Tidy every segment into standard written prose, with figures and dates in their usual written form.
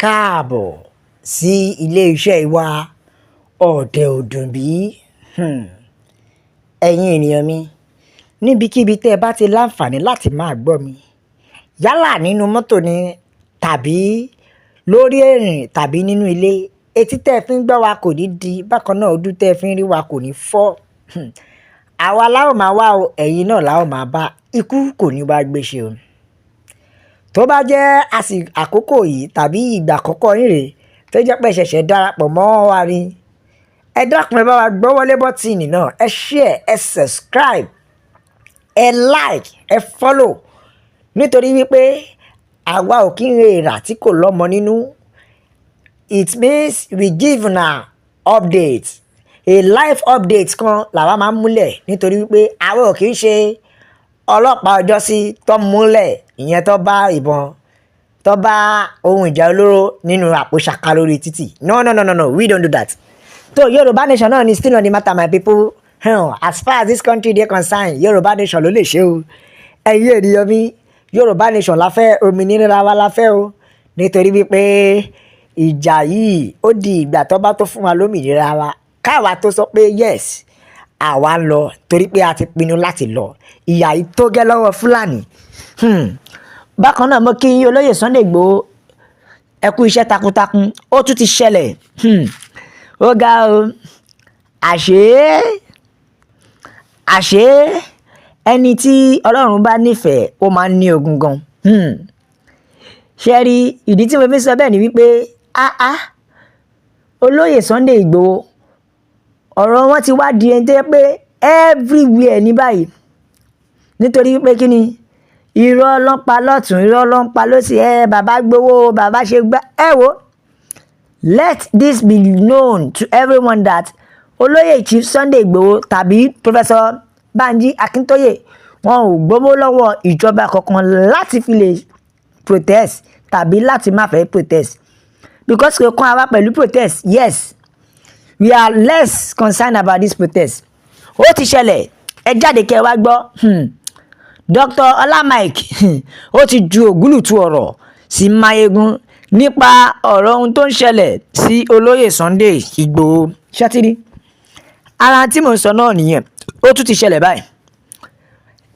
Káàbọ̀ sí iléeṣẹ́ wa, ọ̀dẹ̀ ò dùn bí. Ẹ̀yin ènìyàn mi, níbikíbi tẹ́ ẹ bá ti láǹfààní láti máa gbọ́ mi, yálà nínú mọ́tò ni tàbí lórí ìrìn tàbí nínú ilé, etí tẹ́ ẹ fi ń gbọ́ wa kò ní di, bákan náà ojú tẹ́ ẹ fi ń rí wa kò ní fọ́. Àwa la ó máa wá o, ẹ̀yin náà la ó máa bá. Ikú kò ní wá gbé ṣe o. Tó bá jẹ́ àkókò yìí tàbí ìgbà àkọ́kọ́ yín rèé tó jẹ́ pé ẹ ṣẹ̀ṣẹ̀ darapọ̀ mọ́ wa ni, ẹ dákun, ẹ bá wa gbọ́wọ́lé button náà, ẹ share, ẹ subscribe, ẹ like, ẹ follow, nítorí wípé àwa ò kí ń re èèrà tí kò lọ́mọ nínú. It means we give una update, a live update kan làwa máa ń múlẹ̀, nítorí wípé àwa ò kí ń ṣe ọlọ́pàá ọjọ́sí tó múlẹ̀, ìyẹn tó bá ìbọn, tó bá ohun ìjà olóró nínú àpò ṣaka lórí títì. No, no, no, no, no, we don't do that. So Yorùbá nation náà ni still on the matter, my people. As far as this country dey concerned, Yorùbá nation ló lè ṣe o. Ẹ̀yin ènìyàn mi, Yorùbá nation la fẹ́, òmìnira wa la fẹ́ o, nítorí wípé ìjà yìí, ó di ìgbà tó bá tó fún wa lómìnira wa káwa tó sọ pé yes, àwa ń lọ, torí pé a ti pinnu láti lọ. Ìyà yìí tó gẹ́ lọ́wọ́ Fúlàní. Bákan náà, mo kí yín, olóyè Sunday Igboho, ẹ kú iṣẹ́ takuntakun. Ó tún ti ṣẹlẹ̀. Ó ga o. Àṣé ẹni tí Ọlọ́run bá nífẹ̀ẹ́, ó máa ń ní ogun gan. Ṣé rí ìdí tí mo fi sọ bẹ́ẹ̀ ni wípé, áá, olóyè Sunday Igboho, ọ̀rọ̀ wọn ti wá di ẹni tó yẹ pé everywhere ní báyìí, nítorí wípé kí ni? Irọ́ ló ń pa lọ́tùn, irọ́ ló ń pa lósì. Ẹ bàbá gbowó, bàbá ṣe gbá. Ẹ wo, let this be known to everyone that olóyè Chief Sunday Igboho tàbí Professor Banji Akintoye, wọn ò gbowó lọ́wọ́ ìjọba kankan láti fi lè protest tàbí láti má fẹ́ protest, because kò kan àwa pẹ̀lú protest. Yes, we are less concerned about this protest. Ó ti ṣẹlẹ̀, ẹ jáde kẹ́ ẹ wá gbọ́. Dr. Ọlá Mike, ó ti ju ògúlùtù ọ̀rọ̀ sí Mayegun nípa ọ̀rọ̀ ohun tó ń ṣẹlẹ̀ sí olóyè Sunday Igboho. Ṣẹ́tìrí ara tí mò ń sọ náà nìyẹn. Ó tún ti ṣẹlẹ̀ báyìí,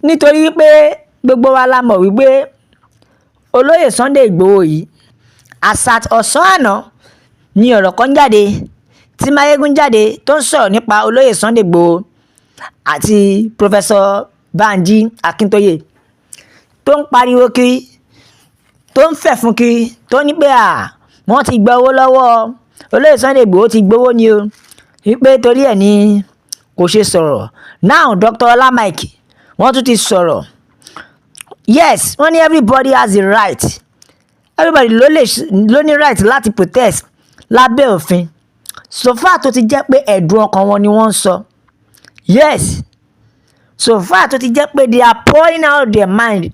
nítorí wípé gbogbo wa la mọ̀ wípé olóyè Sunday Igboho yìí, as at ọ̀sán àná ni ọ̀rọ̀ kan jáde tí Mayegun jáde tó ń sọ̀rọ̀ nípa olóyè Sunday Igboho àti Professor Banji Akintoye, tó ń pariwo kiri, tó ń fẹ̀ fún kiri, tó ní pé à wọ́n ti gba owó lọ́wọ́ olóyè Sunday Igboho, ti gbowó ni o, wípé torí ẹ̀ ni kò ṣe sọ̀rọ̀. Now Dr. Ọlá Mike, wọ́n tún ti sọ̀rọ̀. Yes, wọ́n ní everybody has the right, everybody ló lè ló ní right láti protest lábẹ́ òfin, so far tó ti jẹ́ pé ẹ̀dùn ọkàn wọn ni wọ́n ń sọ. Yes, so far tó ti jẹ́ pé they are pouring out their mind,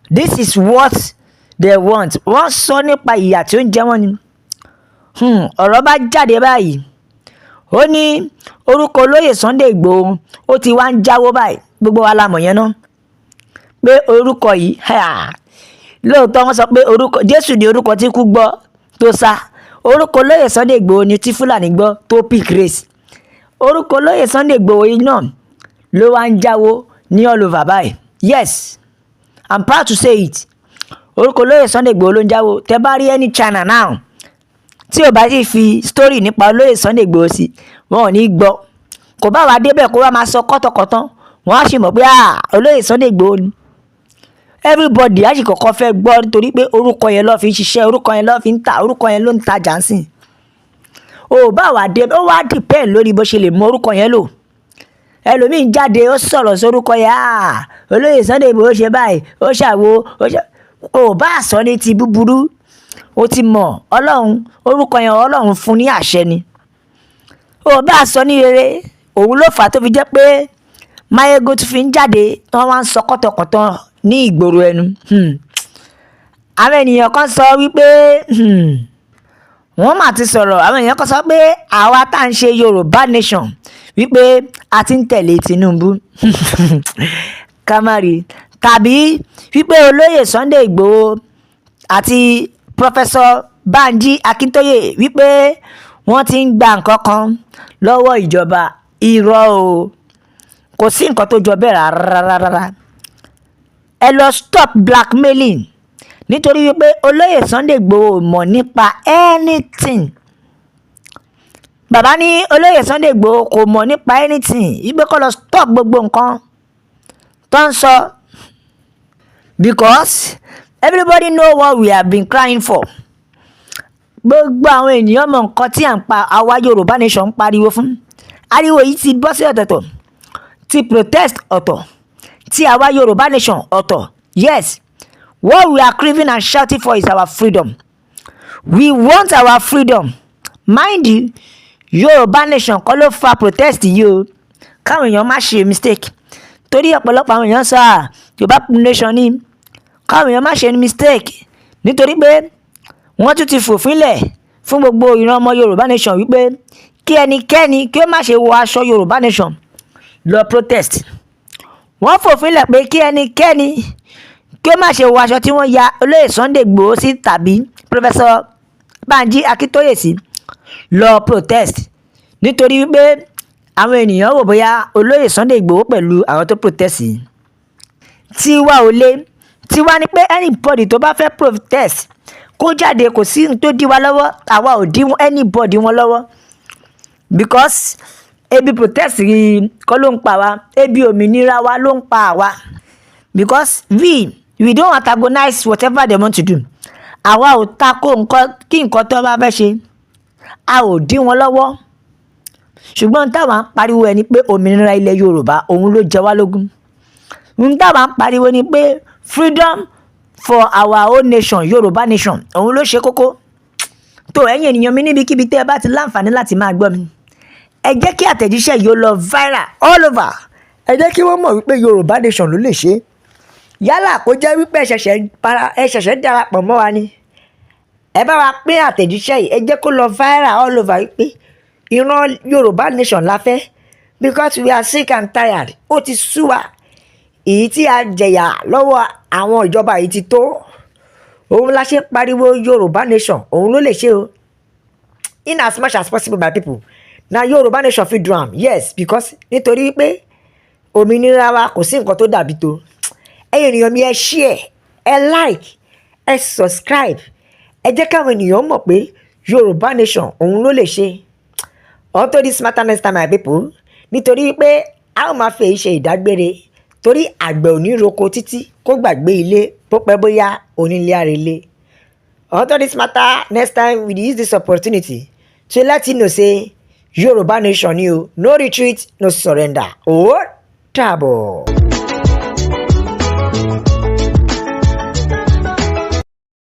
this is what they want. Wọ́n sọ nípa ìyà tí ó ń jẹ wọ́n ni. Ọ̀rọ̀ bá jáde báyìí, ó ní orúkọ olóyè Sunday Igboho, ó ti wá ń jáwó báyìí. Gbogbo wa la mọ̀ yẹn ná pé orúkọ yìí, lóòótọ́ wọ́n sọ pé orúkọ Jésù ní orúkọ tí kú gbọ́ tó sá. Orúkọ olóyè Sunday Igboho ni tí Fúlàní gbọ́ tó pick race. Orúkọ olóyè Sunday Igboho yìí náà ló wá ń jáwó ní all over báyìí. Yes, I'm proud to say it, orúkọ olóyè Sunday Igboho ló ń jáwó. Tẹ bá rí any channel now tí ò bá sì fi story nípa olóyè Sunday Igboho sí, wọn ò ní gbọ́. Kò bá wa débẹ̀ kó wá máa sọ kọ́tọ̀kọ́tán, wọ́n á sì mọ̀ pé, ah, olóyè Sunday Igboho ni. Everybody á sì kọ́kọ́ fẹ́ gbọ́, nítorí pé orúkọ yẹn ló fi ń ṣiṣẹ́, orúkọ yẹn ló fi ń ta, orúkọ yẹn ló ń tajà ń sìn. Ò bá wà dé, ó wá depend lórí bó ṣe lè mọ orúkọ yẹn lò. Ẹlòmíín jáde, ó sọ̀rọ̀ sórúkọ yẹn, ah, olóyè Sunday Igboho ṣe báyìí, ó ṣàwo, ó ṣe. Ò bá sọ ní ti búburú, ó ti mọ̀ Ọlọ́run, orúkọ yẹn, Ọlọ́run fún ní àṣẹ ni. Ò bá sọ ní rere, òun ló fà á tó fi jẹ́ pé Mayegun tún fi ń jáde, wọ́n wá ń sọ kọ́tọ̀kọ̀tọ̀ ní ìgboro ẹnu. Àwọn ènìyàn kan sọ wípé wọ́n mà ti sọ̀rọ̀. Àwọn èèyàn kan sọ pé àwa tá à ń ṣe Yorùbá nation, wípé a ti ń tẹ̀lé Tinubu kámárì, tàbí wípé olóyè Sunday Igboho àti Professor Bánjí Akíntóyè wípé wọ́n ti ń gba nǹkan kan lọ́wọ́ ìjọba. Irọ́ o, kò sí nǹkan tó jọ bẹ́ẹ̀ rárá rárá. Ẹ lọ stop blackmailing, nítorí wípé olóyè Sunday Igboho mọ̀ nípa anything. Bàbá ní olóyè Sunday Igboho kò mọ̀ nípa anything, wípé kó lọ stop gbogbo nǹkan tó ń sọ, because everybody know what we have been crying for. Gbogbo àwọn ènìyàn mọ nǹkan tí à ń pa, àwa Yorùbá Nation ń pariwo fún. Ariwo yìí ti bọ́ sí ọ̀tọ̀ọ̀tọ̀, ti protest ọ̀tọ̀, ti àwa Yorùbá Nation ọ̀tọ̀. Yes, what we are craving and shouting for is our freedom. We want our freedom. Mind you, Yorùbá Nation kọ́ ló fa protest yìí o. Káwọn èèyàn má ṣe mistake, torí ọ̀pọ̀lọpọ̀ àwọn èèyàn sọ à Yorùbá Nation ní. Káwọn èèyàn má ṣe mistake, nítorí pé wọ́n tún ti fòfin lẹ̀ fún gbogbo ìran ọmọ Yorùbá Nation wípé kí ẹnikẹ́ni kí ó má ṣe wọ aṣọ Yorùbá Nation lọ protest. Wọ́n fòfin lẹ̀ pé kí ẹnikẹ́ni kí ó má ṣe wọ aṣọ tí wọ́n ya olóyè Sunday Igboho sí tàbí Professor Banji Akíntóyè sí lọ protest, nítorí wípé àwọn ènìyàn wò bóyá olóyè Sunday Igboho pẹ̀lú àwọn tó protest yìí. Tiwa ò le, tiwa ni pé anybody tó bá fẹ́ protest, kó jáde. Kò sí tó dí wa lọ́wọ́, àwa ò dí anybody wọn lọ́wọ́, because ebi protest yìí kọ́ ló ń pa wa, ebi òmìnira wa ló ń pa àwa, because we don't antagonize whatever they want to do. Àwa ò tako nǹkan kí nǹkan tó bá fẹ́ ṣe, a ò dí wọn lọ́wọ́. Ṣùgbọ́n táwa ń pariwo ẹ̀ ni pé òmìnira ilẹ̀ Yorùbá, òun ló jẹ wá lógún. Ohun táwa ń pariwo ni pé freedom for our own nation, Yorùbá Nation, òun ló ṣe kókó tó. Ẹ̀yin ènìyàn mi, níbikíbi tẹ́ ẹ bá ti láǹfààní láti máa gbọ́ mi, ẹ jẹ́ kí àtẹ̀jíṣẹ́ yìí ó lọ viral all over. Ẹ jẹ́ kí wọ́n mọ̀ wípé Yorùbá Nation ló lè ṣe é. Yálà kó jẹ́ wípé ẹ ṣẹ̀ṣẹ̀ darapọ̀ mọ́ wa ni, ẹ bá wa pín àtẹ̀jíṣẹ́ yìí. Ẹ jẹ́ kó lọ viral all over wípé ìran Yorùbá Nation la fẹ́, because we are sick and tired. Ó ti sú wa. Èyí tí a jẹ̀yà lọ́wọ́ àwọn ìjọba yìí ti tó. Òun la ṣe pariwo Yorùbá Nation, òun ló lè ṣe o. In as much as possible, my people, na Yorùbá Nation fit do am. Yes, because nítorí pé òmìnira wa, kò sí nǹkan tó dàbí tó. Ẹ̀yin ènìyàn mi, ẹ share, ẹ like, ẹ subscribe. Ẹ jẹ́ káwọn ènìyàn mọ̀ pé Yorùbá Nation, òun ló lè ṣe. Unto this matter next time, my people, nítorí pé a ó máa fi èyí ṣe ìdágbére, torí àgbẹ̀ ò ní roko títí kó gbàgbé ilé. Bó pẹ́ bóyá, onílé àrèlé. Unto this matter next time, we use this opportunity to let you know say Yorùbá Nation ni o. No retreat, no surrender. Ó dàbọ̀.